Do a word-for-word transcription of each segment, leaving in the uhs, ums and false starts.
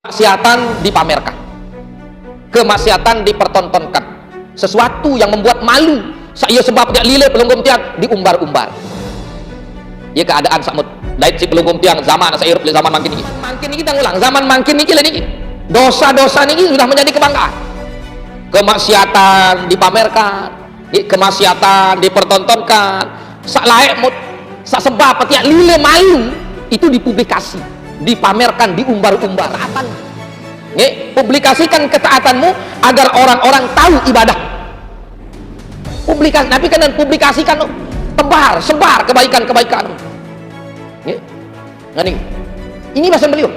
Kemaksiatan dipamerkan, kemaksiatan dipertontonkan, sesuatu yang membuat malu. Sa'at ieu sebab tiap lile pelungguh tiang diumbar-umbar. Ieu keadaan sa'at mut dait si pelungguh tiang zaman sa'at ieu, zaman mangkin niki. Mangkin niki tiang ulang, zaman mangkin niki lagi niki. Dosa-dosa niki sudah menjadi kebanggaan. Kemaksiatan dipamerkan, nggih, kemaksiatan dipertontonkan. Sa'at laeq mut, sa'at sebab tiap lile malu itu dipublikasi, dipamerkan, diumbar-umbar. Nggih, publikasikan ketaatanmu agar orang-orang tahu ibadah. Publikasi, napi kan, dan publikasikan, tebar, sebar kebaikan-kebaikan. Nggih. Nah, ini. Ini bahasa beliau.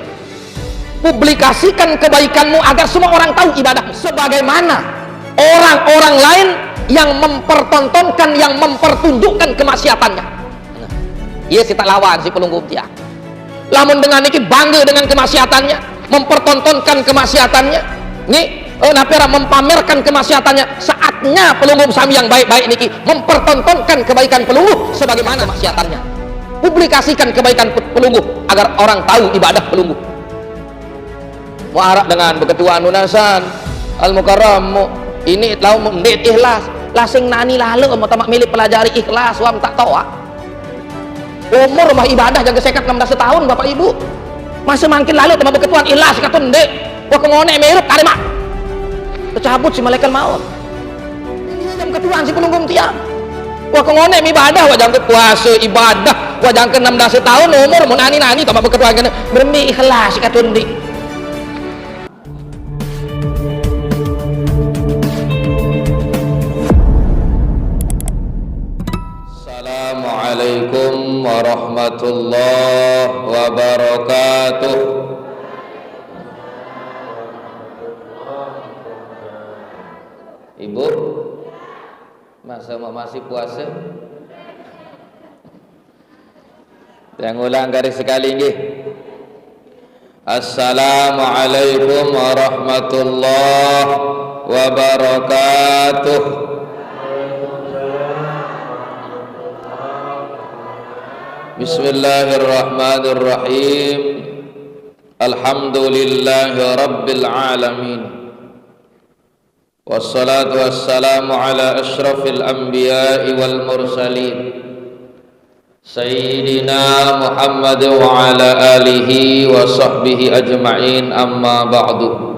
Publikasikan kebaikanmu agar semua orang tahu ibadah. Sebagaimana orang-orang lain yang mempertontonkan, yang mempertunjukkan kemaksiatannya. Nah, ieu sa'at lawan si pelungguh tiang. Lamun dengan niki bangga dengan kemaksiatannya, mempertontonkan kemaksiatannya, nggih, eh, napi aran, mempamerkan kemaksiatannya, sa'atnya pelungguh sami yang baik-baik niki mempertontonkan kebaikan pelungguh sebagaimana kemaksiatannya. Publikasikan kebaikan pe-, pelungguh agar orang tahu ibadah pelungguh. Muarap dengan beketuan nunasan Al-Mukarram, mu ini laun ndeq ikhlas. Lah sing nani lalo, mau tamat milik pelajari ikhlas, wam tak tahu, ah. Umur mah ibadah jangke seket enam belas tahun, Bapak Ibu. Masa mangkin lalo tambah beketuan ikhlas, katun ndeq. Wah, kengoneq mirup kali, Mak. Tecabut si malaikat maut. Ini jam ketuan si pelungguh tiang. Wah, kengoneq ibadah, wah, jangke puase ibadah, wah, jangke enam belas tahun umur, mau nani-nani tambah beketuan kene. Berembe ikhlas, katun ndeq. Assalamualaikum warahmatullahi wabarakatuh. Ibu, masa masih puasa? Saya ngulang kali sekali, nggih. Assalamualaikum warahmatullahi wabarakatuh. Bismillahirrahmanirrahim. Alhamdulillahi rabbil alamin. Wassalatu wassalamu ala asyrafil anbiya'i wal mursalin, Sayyidina Muhammad wa ala alihi wa sahbihi ajma'in, amma ba'du.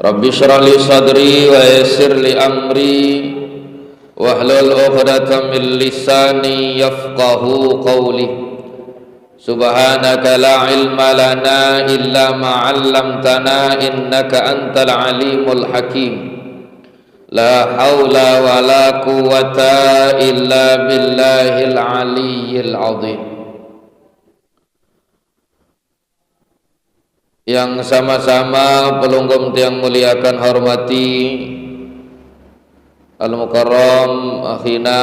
Rabbi syrah li sadri wa yassir li amri, wahlul uqdatam min lisani yafqahu qawli. Subhanaka la ilma lana illa ma 'allamtana innaka antal alimul hakim. La haula wa la quwwata illa billahil aliyyil azim. Yang sama-sama pelungguh tiang muliakan, hormati, Al-Mukarram akhina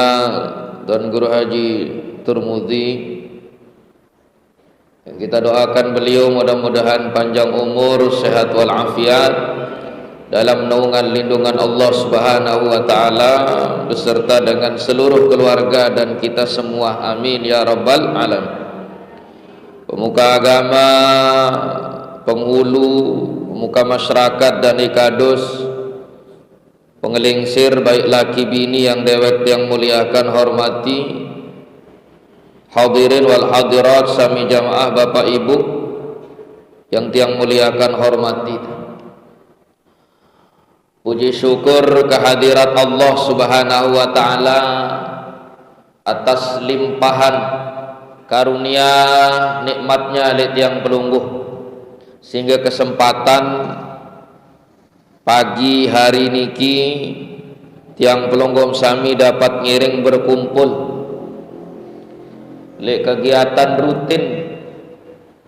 Tuan Guru Haji Turmudi. Kita doakan beliau mudah-mudahan panjang umur, sehat walafiat, dalam naungan lindungan Allah Subhanahu wa taala, beserta dengan seluruh keluarga dan kita semua. Amin ya rabbal alamin. Pemuka agama, penghulu, pemuka masyarakat dan ikadus, pengelingsir, baik laki bini yang dewek tiang muliakan, hormati, hadirin wal hadirat, sami jamaah, Bapak Ibu yang tiang muliakan, hormati. Puji syukur kehadirat Allah Subhanahu wa taala atas limpahan karunia nikmatnya leq tiang pelungguh, sehingga kesempatan pagi hari niki tiang pelungguh sami dapat ngiring berkumpul leq kegiatan rutin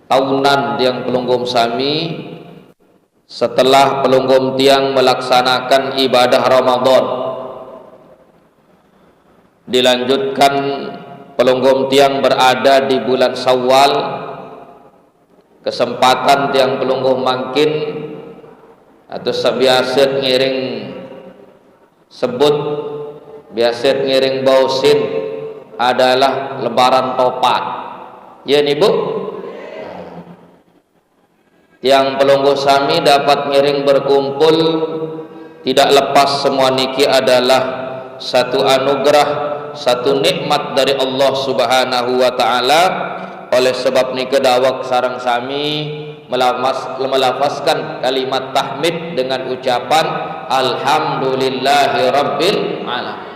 tahunan tiang pelungguh sami. Setelah pelungguh tiang melaksanakan ibadah Ramadan, dilanjutkan pelungguh tiang berada di bulan Syawal, kesempatan tiang pelungguh mangkin atau sebiasa ngiring sebut, biasa ngiring bausin adalah Lebaran Topat. Ya, nih, Bu? Tiang pelungguh sami dapat ngiring berkumpul, tidak lepas semua niki adalah satu anugerah, satu nikmat dari Allah Subhanahu wa Ta'ala. Oleh sebab nika, daweg sareng sami melamas-, melafazkan kalimat tahmid dengan ucapan Alhamdulillahi Rabbil Alamin.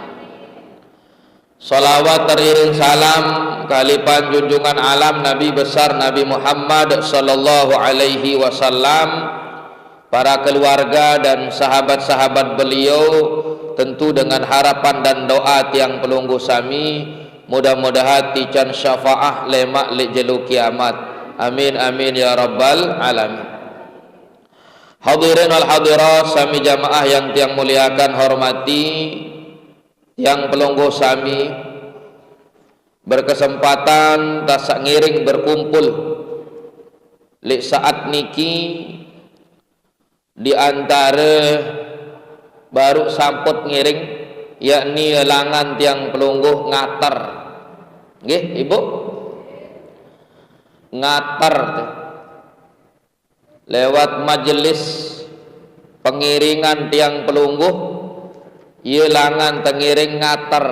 Salawat teriring salam kalipan junjungan alam Nabi besar Nabi Muhammad sallallahu alaihi wasallam, para keluarga dan sahabat-sahabat beliau, tentu dengan harapan dan doa tiang pelungguh sami, mudah-mudahan tican syafaah lemak lek jelo kiamat. Amin, amin, ya rabbal alamin. Hadirin wal hadirat, sami jamaah yang tiang muliakan, hormati, tiang pelungguh sami berkesempatan tasak ngiring berkumpul lek saat niki di antara baru sampun ngiring, yakni langan tiang pelungguh Ngater. Nggih, Ibu? Ngater. Lewat majelis pengiringan tiang pelungguh, ieu langan tengiring Ngater.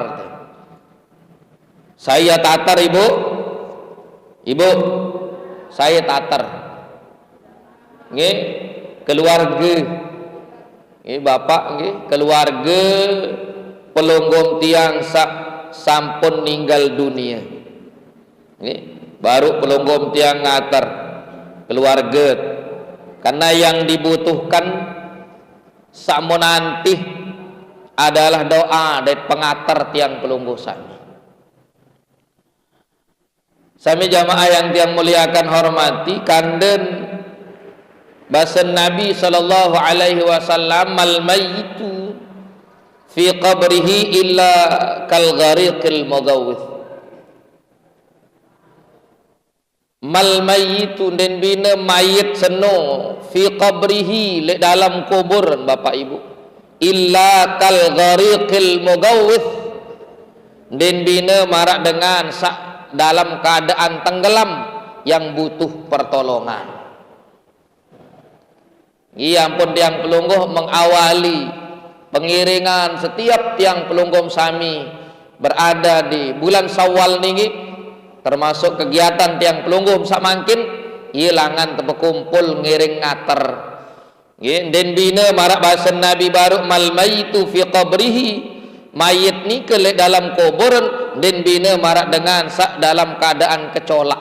Saya Tater, Ibu? Ibu, saya Tater. Nggih, keluarga. Nggih, Bapak nggih, keluarga pelungguh tiang sa-, sampun ninggal dunia. Nggih, baru pelungguh tiang Ngater, keluarga. Karena yang dibutuhkan samunantih adalah doa dari pengater tiang pelungguh sami. Sami jamaah yang tiang muliakan, hormati, kanden basen Nabi sallallahu alaihi wasallam, "Mal mayyitu fi qabrihi illa kal ghariqil mughawwith." Mal mayyitu, den bina mayit seno, fi qabrihi, lek dalam kuburan, Bapak Ibu, illa kal ghariqil mughawwith, den bina marak dengan sak dalam keadaan tenggelam yang butuh pertolongan. Iya ampun, tiang pelungguh mengawali pengiringan setiap tiang pelungguh sami berada di bulan Syawal niki, termasuk kegiatan tiang pelungguh samangkin, iya langan tepekumpul ngiring Ngater. Nggih, den bina marak basen Nabi baru, "Mal mayyitu fi qabrihi." Mayit nika lek dalam kuburan, den bina marak dengan sak dalam keadaan kecolak.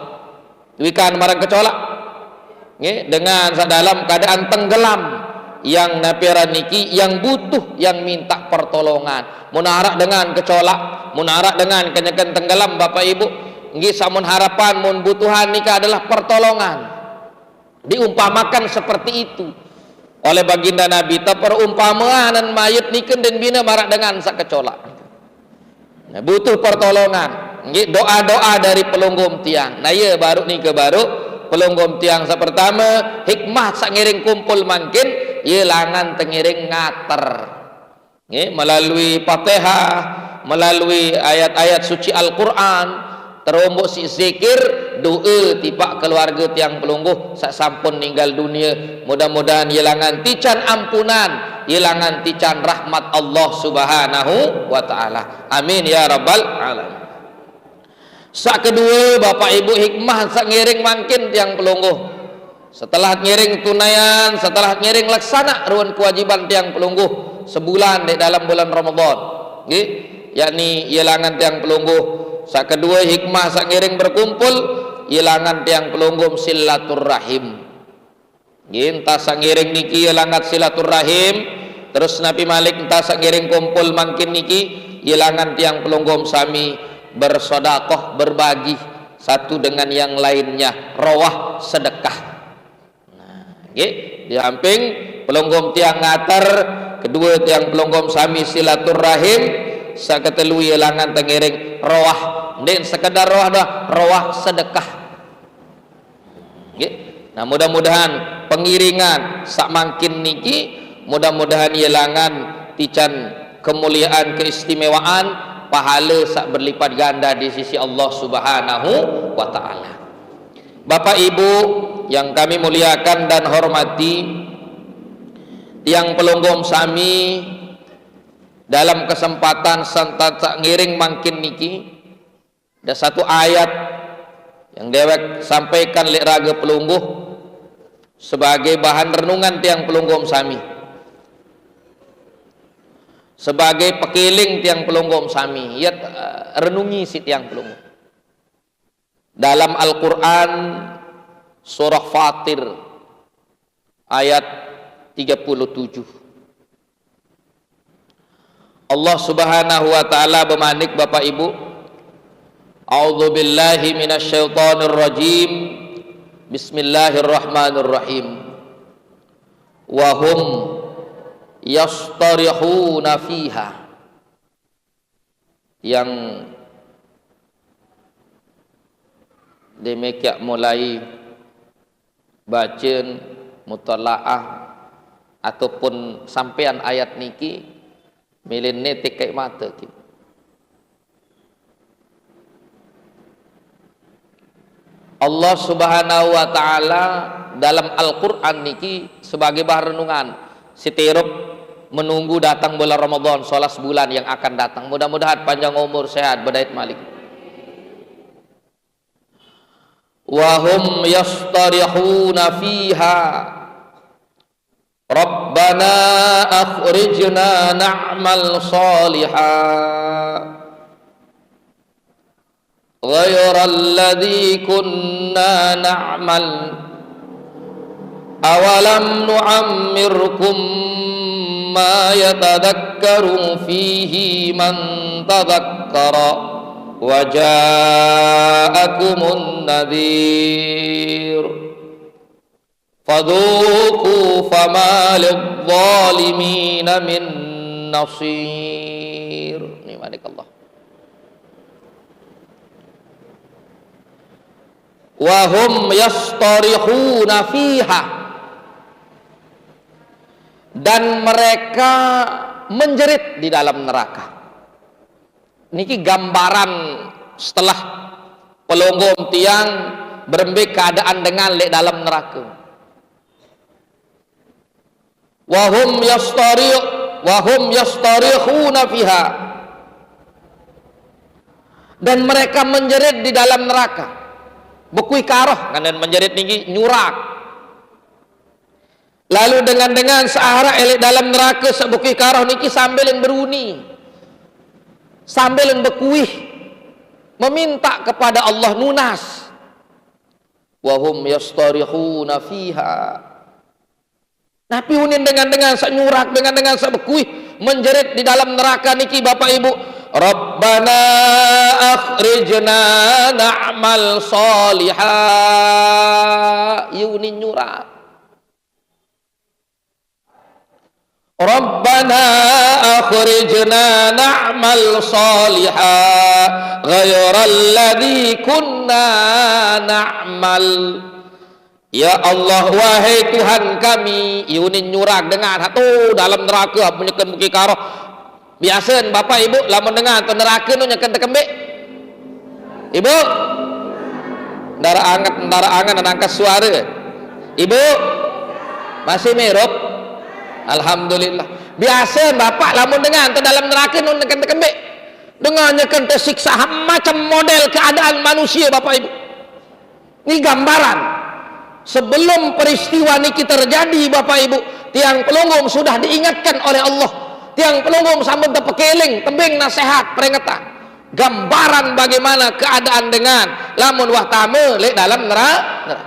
Wikan marang kecolak. Nggih, dengan sak dalam keadaan tenggelam, yang napi aran niki, yang butuh, yang minta pertolongan. Mun arak dengan kecolak, mun arak dengan kenyeken tenggelam, Bapak Ibu, nggih, samun harapan, mun butuhan nika adalah pertolongan. Diumpamakan seperti itu oleh baginda Nabi, ta perumpamaan mayit nika den bina marak dengan sak kecolak. Nah, butuh pertolongan. Nggih, doa-doa dari pelungguh tiang. Nah, iya baru nika baru pelungguh tiang sak pertama, hikmah sak ngiring kumpul mangkin, iya langan tengiring Ngater. Nggih, melalui Fatihah, melalui ayat-ayat suci Al-Qur'an, terombok si zikir, doa tipak keluarga tiang pelungguh sak sampun ninggal dunia. Mudah-mudahan iya langan tican ampunan, iya langan tican rahmat Allah Subhanahu wa Ta'ala. Amin ya rabbal alamin. Sak kedua, Bapak Ibu, hikmah sak ngiring mangkin tiang pelungguh. Setelah ngiring tunaian, setelah ngiring laksana ruan kewajiban tiang pelungguh sebulan di dalam bulan Ramadan. Nggih, yakni iya langan tiang pelungguh. Sak kedua, hikmah sak ngiring berkumpul, iya langan tiang pelungguh silaturahim. Nggih, entah sak ngiring niki iya langan silaturahim, terus napi malik entah sak ngiring kumpul mangkin niki, iya langan tiang pelungguh sami bersodakoh, berbagi satu dengan yang lainnya, rowah sedekah. Nah, nggih, di samping pelungguh tiang Ngater, kedua tiang pelungguh sami silaturahim, sak ketelu iya langan tengiring rowah, ndik sekedar rowah dah, rowah sedekah. Nggih. Nah, mudah-mudahan pengiringan sak mangkin niki, mudah-mudahan iya langan tican kemuliaan, keistimewaan, pahala sak berlipat ganda di sisi Allah Subhanahu wa Ta'ala. Bapak Ibu, Yang kami muliakan dan hormati, tiang pelungguh sami, dalam kesempatan santa-, sak ngiring mangkin niki, ada satu ayat yang dewek sampaikan lek raga pelungguh sebagai bahan renungan tiang pelungguh sami, sebagai pekiling tiang pelungguh sami. Yat, eh, renungi si tiang pelungguh. Dalam Al-Quran, surah Fatir, ayat tiga puluh tujuh. Allah Subhanahu wa Ta'ala bemanik, Bapak Ibu, "A'udzu billahi minasyaitonir rajim. Bismillahirrahmanirrahim. Wa hum yastarihuna fiha." Yang demikian mulai bacaan mutalaah ataupun sampean ayat niki, milinne tikai mata ki. Allah Subhanahu wa Ta'ala dalam Al-Quran niki sebagai bahan renungan. Sitirup menunggu datang bulan Ramadan, solas bulan yang akan datang. Mudah-mudahan panjang umur, sehat, bedait malik. Wa hum yastarihuna fiha. Rabbana akhrijna na'mal saliha ghairal ladzi kunna na'mal. Awalam nu'ammirkum ma yatadzakkaru fihi man tadzakkara wa ja'akumun nadzir. Fadzuqu fama lidzalimina min nasir. Ini manik Allah. Wa hum yastarihuna fiha. Dan mereka menjerit di dalam neraka. Niki gambaran setelah pelungguh tiang berembe keadaan dengan lek dalam neraka. Wa hum yastari-, wa hum yastarihuna fiha. Dan mereka menjerit di dalam neraka. Bekuih karoh, nganan menjerit niki nyurak. Lalu dengan-dengan searah elek dalam neraka sebekuih karoh niki sambil yang beruni, sambil yang bekuih, meminta kepada Allah nunas. Wa hum yastarihuna fiha. Napi unin dengan-dengan sak nyurak, dengan-dengan sak bekuih, menjerit di dalam neraka niki, Bapak Ibu, "Rabbana akhrijna na'mal saliha." Iya unin nyurak. "Rabbana akhrijna na'mal saliha ghairal ladzi kunna na'mal." Ya Allah, wahai Tuhan kami, iya unin nyurak dengan hatu dalam neraka, apa nyeken beki karoh. Biasa Bapak Ibu lamun dengan tu neraka nu nyeken tekembik. Ibu, ndara anget, ndara angen, angkat suara. Ibu, masih mirup? Alhamdulillah. Biasa Bapak lamun dengan tu dalam neraka nu nyeken tekembik. Dengan nyeken tersiksa macam model keadaan manusia, Bapak Ibu. Ini gambaran. Sebelum peristiwa niki terjadi, Bapak Ibu, tiang pelungguh sudah diingatkan oleh Allah. Tiang pelungguh sampun tepekeling, tebing nasihat, peringatan. Gambaran bagaimana keadaan dengan lamun wah tame lek dalam neraka.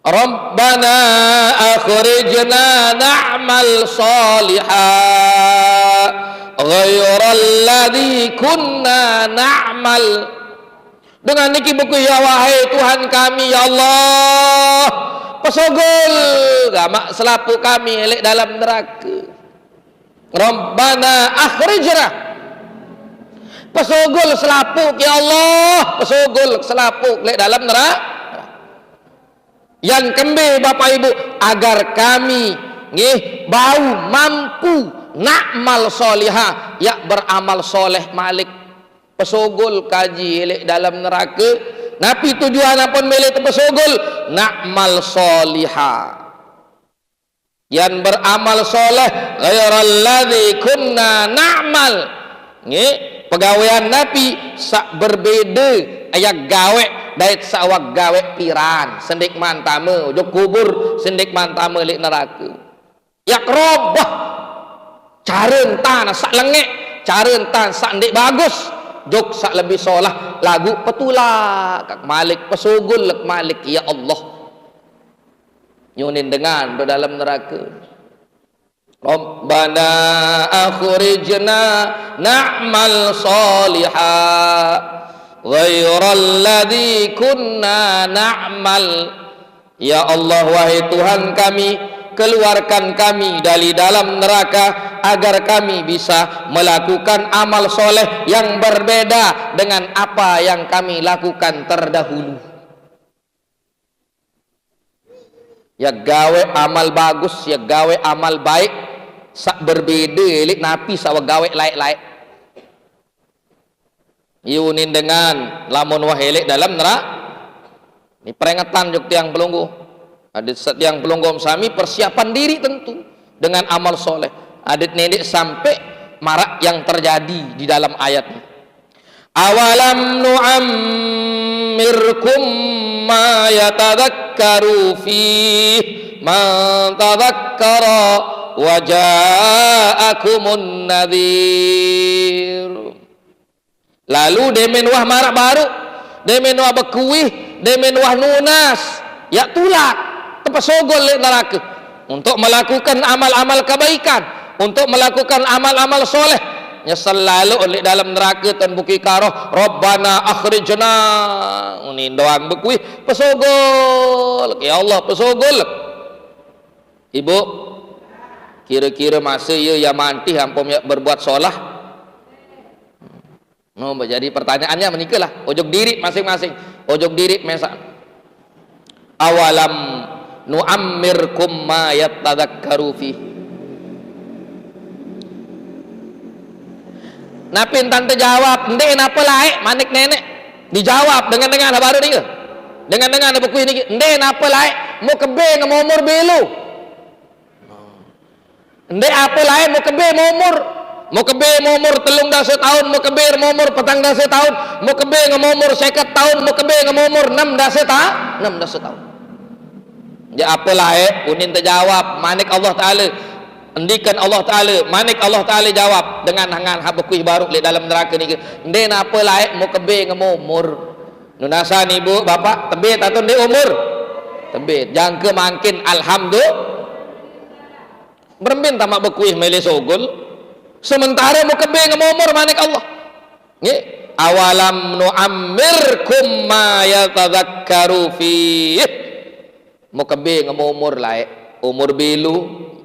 Rabbana akhrijna na'mal saliha ghairal ladzi kunna na'mal. Dengan niki bekuih, ya wahai Tuhan kami, ya Allah, pesogol gamak selapuh kami lek dalam neraka. Rabbana akhrijna. Pesogol selapuh, ya Allah, pesogol selapuh lek dalam neraka. Yang kembe, Bapak Ibu, agar kami nggih bau mampu na'mal solihah, ya beramal soleh malik. Pesogol kaji lek dalam neraka, Napi tujuan ampun mele tepesogol? Na'mal sholiha. Yan beramal soleh ghairal ladzi kunna na'mal. Nggih, pegawean napi sak berbeda, yak gawe dait sak wak gawe piran. Sendik mantame ojok kubur, sendik mantame lek neraka. Yak robah. Cara entan sak lengek, cara entan sak ndik bagus, jok sak lebih solah, lagu petulak, kak malik pesogol, lek malik, ya Allah. Nyunin dengan do dalam neraka. Rabbana akhrijna na'mal sholiha ghairal ladzi kunna na'mal. Ya Allah, wahai Tuhan kami, keluarkan kami dari dalam neraka agar kami bisa melakukan amal soleh yang berbeda dengan apa yang kami lakukan terdahulu. Ya gawe amal bagus, ya gawe amal baik, sak berbeda lek napi sak gawe laek-laek. Yunin dengan lamun wah elek dalam neraka. Ini peringatan jok tiang pelungguh. Ada setiang pelungguh sami persiapan diri tentu dengan amal soleh. Adat nenek sampai marak yang terjadi di dalam ayat ini. Awalam nu'ammirkum ma yatadzakkaru fih man tadzakkara wa ja'akumun nadzir. Lalu demen wah marak baru, demen wah bekuih, demen wah nunas, ya tulak, tepesogol lek neraka. Untuk melakukan amal-amal kebaikan, untuk melakukan amal-amal soleh. Nyesel lalu lek dalam neraka tan buki karoh, Rabbana akhrijna. Unin doang bekuih, pesogol. Ya Allah, pesogol. Ibu, kira-kira masa ya, ya mantih ampun ya berbuat solah? No, jadi pertanyaannya menikalah. Ojok diri masing-masing. Ojok diri mesa. Awalam nu'ammirkum ma yatadzakkaru fih. Napin tante jawab, nde napa laek manik nenek. Dijawab dengan-dengan baru nih. Dengan-dengan apa kuih niki. Nde napa laek mau kebe ngomor belo. Nde apa laek mau kebe ngomor. Mau kebe ngomor telung dasa tahun, mau kebe ngomor petang dasa tahun, mau kebe ngomor seket tahun, mau kebe ngomor enam dasa ta-, enam dasa tahun. Ya apa laek, unin terjawab, manik Allah Ta'ala. Endikan Allah Ta'ala, manik Allah Ta'ala jawab dengan hangan haba kuih baru lek dalam neraka niki. Nde napa laek mau kebe ngomor. Nunasan ibu, bapak, tebet atau nde umur? Tebet. Jangka mangkin, alhamdulillah. Berembin tamak bekuih mele sogol. Sementara mau kebe ngomor manik Allah. Nggih. Awalam nu'ammirkum ma yatadzakkaru fih. Mau kebe ngomor laek. Umur belu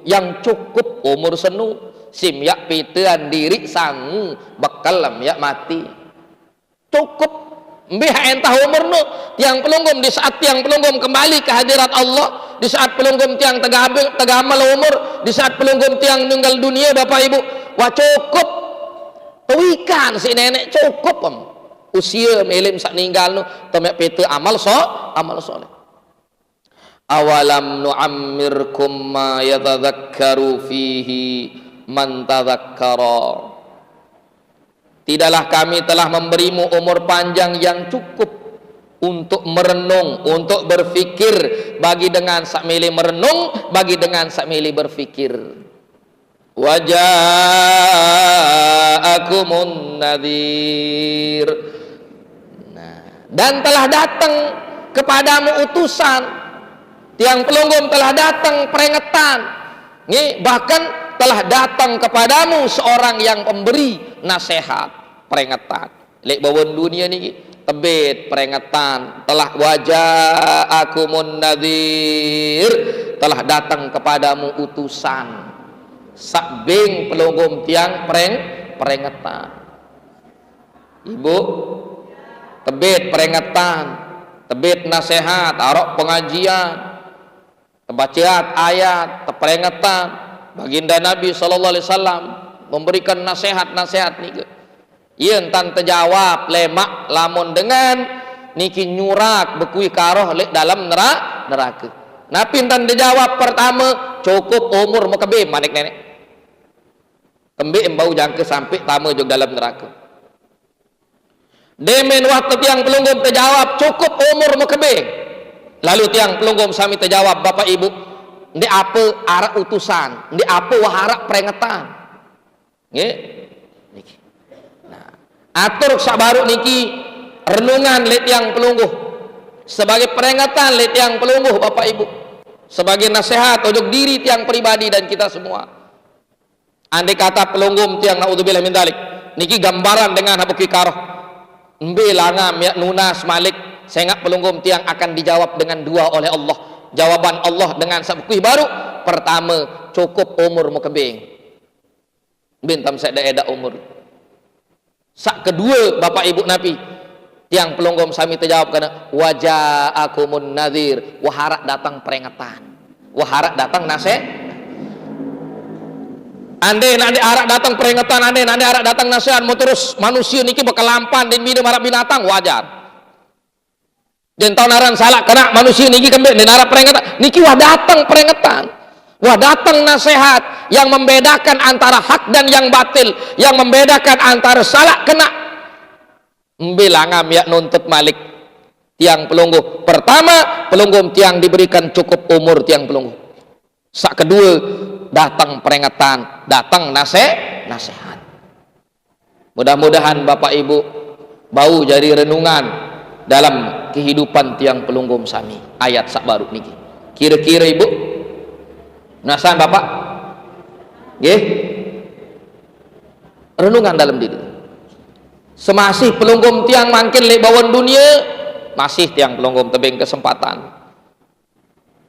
yang cukup umur senu. Sim yak pitean diri sangu bekal lam yak mati. Cukup. Mbih entah umur nu, tiang pelunggum, di saat tiang pelunggum kembali ke hadirat Allah, di saat pelunggum tiang tegabing, tegamal umur, di saat pelunggum tiang ninggal dunia, Bapak Ibu, wah cukup. Tuikan si nenek cukup em. Usia melim sak ninggal nu, temek pete amal so, amal soleh. Awalam nu'ammirkum ma yatadzakkaru fihi man tadzakkara. Tidaklah kami telah memberimu umur panjang yang cukup untuk merenung, untuk berfikir, bagi dengan sak milih merenung, bagi dengan sak milih berfikir. Wa ja'akumun nadzir. Nah, dan telah datang kepadamu utusan, tiang pelunggum telah datang perengetan. Nggih, bahkan telah datang kepadamu seorang yang pemberi nasihat, perengetan. Lek bawon dunia niki, tebet perengetan, telah wa ja'akumun nadzir, telah datang kepadamu utusan. Sak beng pelunggum tiang pereng-, perengetan. Ibu, tebet perengetan, tebet nasihat, arok pengajian, tebacaat ayat, teperengetan. Baginda Nabi sallallahu alaihi wasallam memberikan nasihat-nasihat niki. Yen tan tejawab lemak lamun dengan Niki nyurak bekuih karoh leq dalem nera-, nerake. Napi entan dijawab? Pertame, cukup umur mekebeng, manik neneq. Kembeq bau jangke sampe tame jok dalem nerake. Demen wah tiang pelungguh tejawab, cukup umur mekebeng. Lalu tiang pelungguh sami tejawab, Bapak Ibu, ndeq ape araq utusan, ndeq ape wah araq perengetan. Nggih? Niki. Nah, atur saq baruq niki renungan leq tiang pelungguh. Sebagai perengetan leq tiang pelungguh, Bapak Ibu. Sebagai nasehat ojok diri tiang pribadi dan kita semua. Andai kata pelungguh tiang, naudzubillah min dzalik, niki gambaran dengan hak bekuih karoh. Mbe langam yaq nunas malik, sengaq pelungguh tiang akan dijawab dengan dua oleh Allah. Jawaban Allah dengan saq bekuih baruq, pertame, cukup umur mekebeng. Mbe entan seq edaq umur. Saq kedue, Bapak Ibu, napi? Tiang pelungguh sami tejawab kene, "Wa ja'akumun nadzir." Wah araq dateng perengetan. Wah araq dateng nase-, andai naq ndeq araq dateng perengetan, andai naq ndeq araq dateng nasehat, mun terus manusie niki bekelampan, ndeqn bide maraq binatang, wajar. Ndeqn tao naran salaq kenaq manusie niki kembeq, ndeqn araq perengetan. Niki wah dateng perengetan. Wah dateng nasehat yang membedakan antara hak dan yang batil, yang membedakan antara salaq kenaq. Mbe langam yaq nuntut malik tiang pelungguh. Pertama, pelungguh tiang diberikan cukup umur tiang pelungguh. Saq kedue, dateng perengetan, dateng nase-, nasehat. Mudah-mudahan Bapak Ibu bau jari renungan dalam kehidupan tiang pelungguh sami. Ayat saq baruq niki. Kire-kire Ibu, nasan Bapak? Nggih. Renungan dalam diri. Semasih pelungguh tiang mangkin leq bawon dunie, masih tiang pelungguh tebeng kesempatan.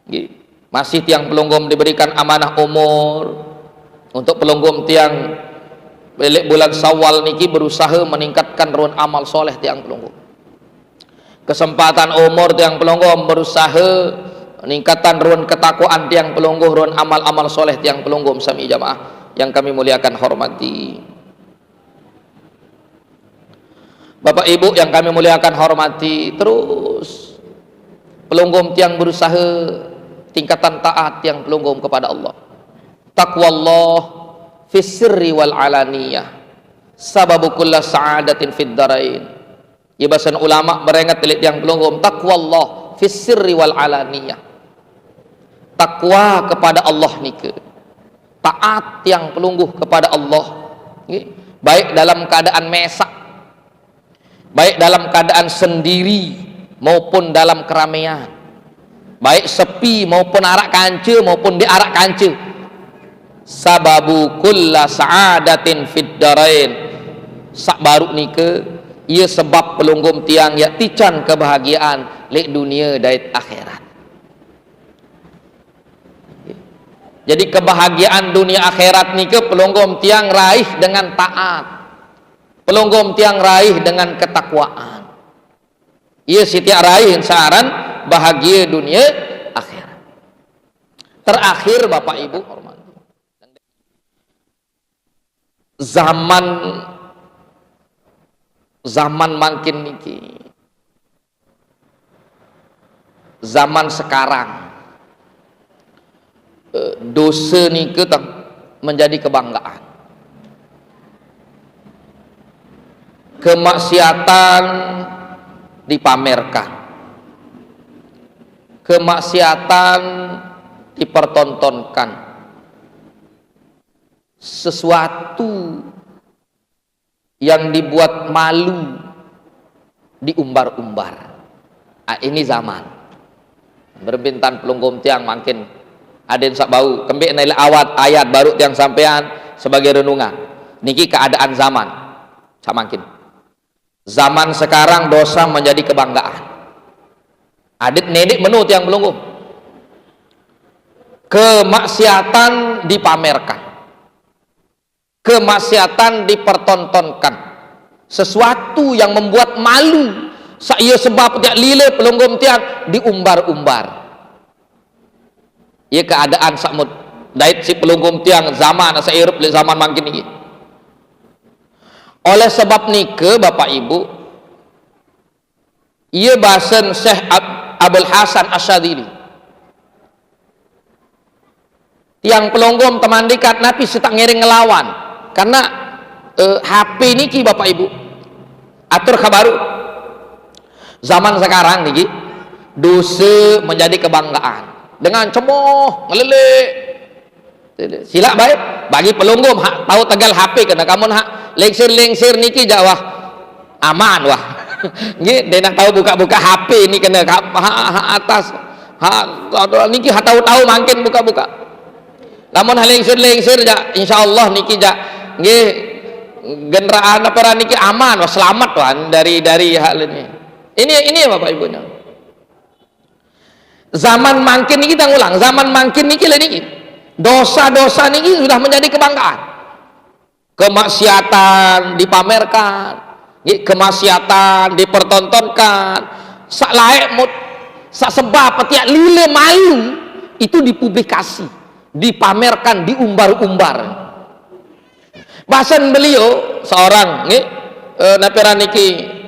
Nggih. Masih tiang pelungguh diberikan amanah umur untuk pelungguh tiang leq bulan Syawal niki berusaha meningkatkan ruen amal soleh tiang pelungguh. Kesempatan umur tiang pelungguh berusaha meningkatkan ruen ketakwaan tiang pelungguh, ruen amal-amal soleh tiang pelungguh sami jamaah yang kami muliakan hormati. Bapak Ibu yang kami muliakan hormati, terus pelungguh tiang berusaha tingkatan taat tiang pelungguh kepada Allah. Taqwallah fis sirri wal alaniyah. Sababu kulla sa'adatin fid darain. Ye basen ulama berenget leq tiang pelungguh, taqwallah fis sirri wal alaniyah. Takwa kepada Allah nike. Taat tiang pelungguh kepada Allah. Nggih. Baik dalam keadaan mesaq, baik dalam keadaan sendiri maupun dalam keramaian. Baik sepi maupun araq kance maupun ndeq araq kance. Sababu kulla sa'adatin fid darain. Saq baruq nike, ie sebab pelungguh tiang yaq tican kebahagiaan leq dunie dait akhirat. Jadi kebahagiaan dunie akhirat nike pelungguh tiang raih dengan taat. Pelungguh tiang raih dengan ketakwaan. Ie sitiaq raih saran bahagie dunie akhirat. Terakhir, Bapak Ibu hormat. Zaman, zaman mangkin niki. Zaman sekarang. Eh, dose nike tang menjadi kebanggaan. Kemaksiatan dipamerkan. Kemaksiatan dipertontonkan. Sesuatu yang dibuat malu diumbar-umbar. Ah, ini zaman. Berembe entan pelungguh tiang mangkin aden saq bau, kembeq nai leq awat ayat baruq tiang sampean sebagai renungan. Niki keadaan zaman saq mangkin. Zaman sekarang dosa menjadi kebanggaan. Adeq ndeq meno tiang pelungguh. Kemaksiatan dipamerkan. Kemaksiatan dipertontonkan. Sesuatu yang membuat malu. Saq ie sebab tiaq lile pelungguh tiang diumbar-umbar. Ie keadaan saq mut-, dait siq pelungguh tiang zaman saq irup leq zaman mangkin niki. Oleh sebab nike, Bapak Ibu, Iya basen Syekh Ab-, Abul Hasan Asyadzili. Tiang pelungguh teman dikat napi sitak ngiring ngelawan. Karena, eh, H P niki, Bapak Ibu. Atur kabaru. Zaman sekarang niki, dosa menjadi kebanggaan. Dengan cemoh, ngelelik. Sila baik, bagi pelungguh, hak tahu tegal H P kena kamu hak lengsir-lengsir niki jak wah aman wah. Nggih, dena tahu buka-buka H P ni kena ha, ha, ha atas. Ha, niki ha tahu-tahu mangkin buka-buka. Lamun ha lengsir-lengsir jak, insyaallah niki jak nggih genderaan apa niki aman wah, selamat wah dari, dari hal ini. Ini, ini Bapak Ibunya. Zaman mangkin niki kita ngulang, zaman mangkin niki lho niki. Dosa-dosa niki sudah menjadi kebanggaan. Kemaksiatan dipamerkan, nggih, kemaksiatan dipertontonkan. Sak laek mut, sak sebab petiak lile malu itu dipublikasi, dipamerkan, diumbar-umbar. Bahasan beliau seorang nggih, eh, napi aran niki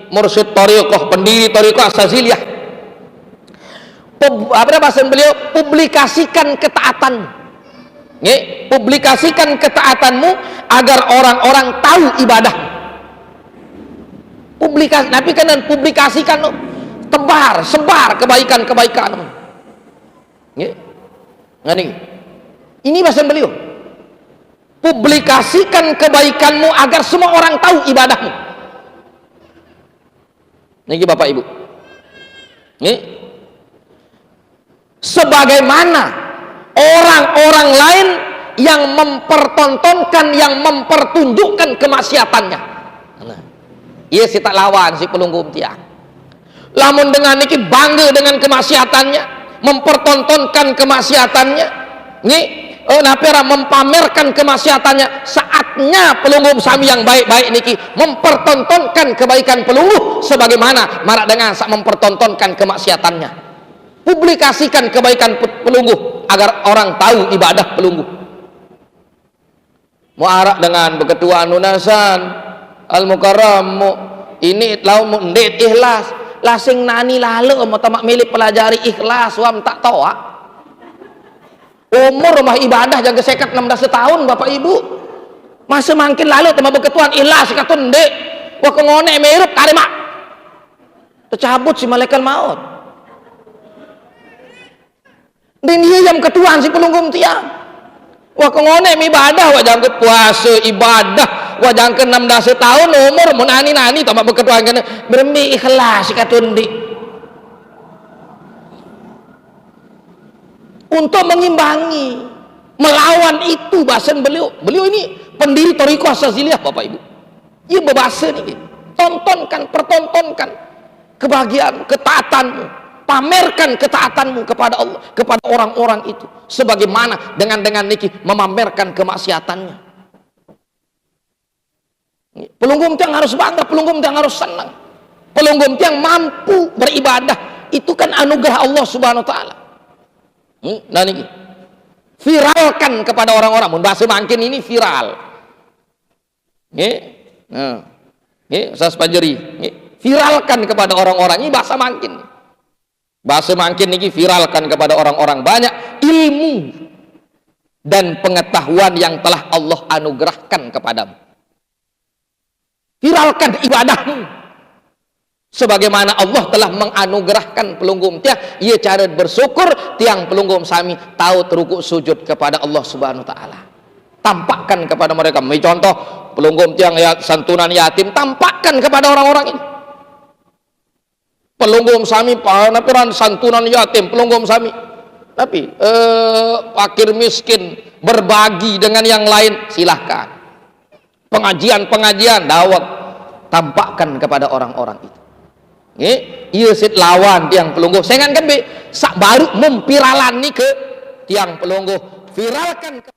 mursyid thariqah, pendiri thariqah Asyadziliyah. Pub-, apa bahasan beliau? Publikasikan ketaatan. Nggih, publikasikan ketaatanmu agar orang-orang tahu ibadah. Publikasi, napi kan publikasikan, tebar, sebar kebaikan-kebaikan. Nggih. Ngene. Ini bahasan beliau. Publikasikan kebaikanmu agar semua orang tahu ibadahmu. Niki Bapak Ibu. Nih. Sebagaimana orang-orang lain yang mempertontonkan, yang mempertunjukkan kemaksiatannya. Nah, iya sitak lawan si pelungguh tiang. Lamun dengan niki bangga dengan kemaksiatannya, mempertontonkan kemaksiatannya, nggih, eh, napi aran, mempamerkan kemaksiatannya, saatnya pelungguh sami yang baik-baik niki mempertontonkan kebaikan pelungguh sebagaimana marak dengan sak mempertontonkan kemaksiatannya. Publikasikan kebaikan pe-, pelungguh agar orang tahu ibadah pelungguh. Mu arak dengan beketuan nunasan Al-Mukarram mu ini lau mu ndet ikhlas. Lasing nani lalu mu tamak milik pelajari ikhlas wam tak toa. Umur mah ibadah jaga sekat enam belas tahun Bapak Ibu. Masa mangkin lalu tamak beketuan ikhlas katun ndet. Wah kengone mirup kare mak. Tercabut si malaikat maut. Din iya yang ketuan si pelungguh tiang. Wah kengone ibadah, wah jangke puasa ibadah, wah jangke enam belas tahun umur, mun nani-nani tamak beketuan kena berembi ikhlas katundi. Untuk mengimbangi, melawan itu bahasan beliau. Beliau ini pendiri Thariqah Asyadziliyah, Bapak Ibu. Iya berbahasa ni. Tontonkan, pertontonkan kebahagiaan, ketaatanmu. Pamerkan ketaatanmu kepada Allah, kepada orang-orang itu. Sebagaimana dengan, dengan niki memamerkan kemaksiatannya. Pelungguh tiang harus bangga, pelungguh tiang harus senang. Pelungguh tiang mampu beribadah, itu kan anugerah Allah Subhanahu wa taala. Hmm, nah niki. Viralkan kepada orang-orang. Mun bahasa mangkin ini viral. Nggih. Nah. Nggih, sas pajeri. Nggih. Viralkan kepada orang-orang. Ini bahasa mangkin. Bahasa mangkin niki viralkan kepada orang-orang banyak ilmu dan pengetahuan yang telah Allah anugerahkan kepadamu. Viralkan ibadahmu. Sebagaimana Allah telah menganugerahkan pelungguh tiang, ia cara bersyukur tiang pelungguh sami tahu terukuk sujud kepada Allah Subhanahu wa taala. Tampakkan kepada mereka. Mi contoh pelungguh tiang ya, santunan yatim, tampakkan kepada orang-orang ini. Pelungguh sami, pa-, napi aran santunan yatim, pelungguh sami. Tapi, eh, fakir miskin, berbagi dengan yang lain, silahkan. Pengajian-pengajian, dawet, tampakkan kepada orang-orang itu. Nggih, iya sit lawan tiang pelungguh. Saya ngan kembe, sak baru mempiralan ni ke tiang pelungguh. Viralkan ke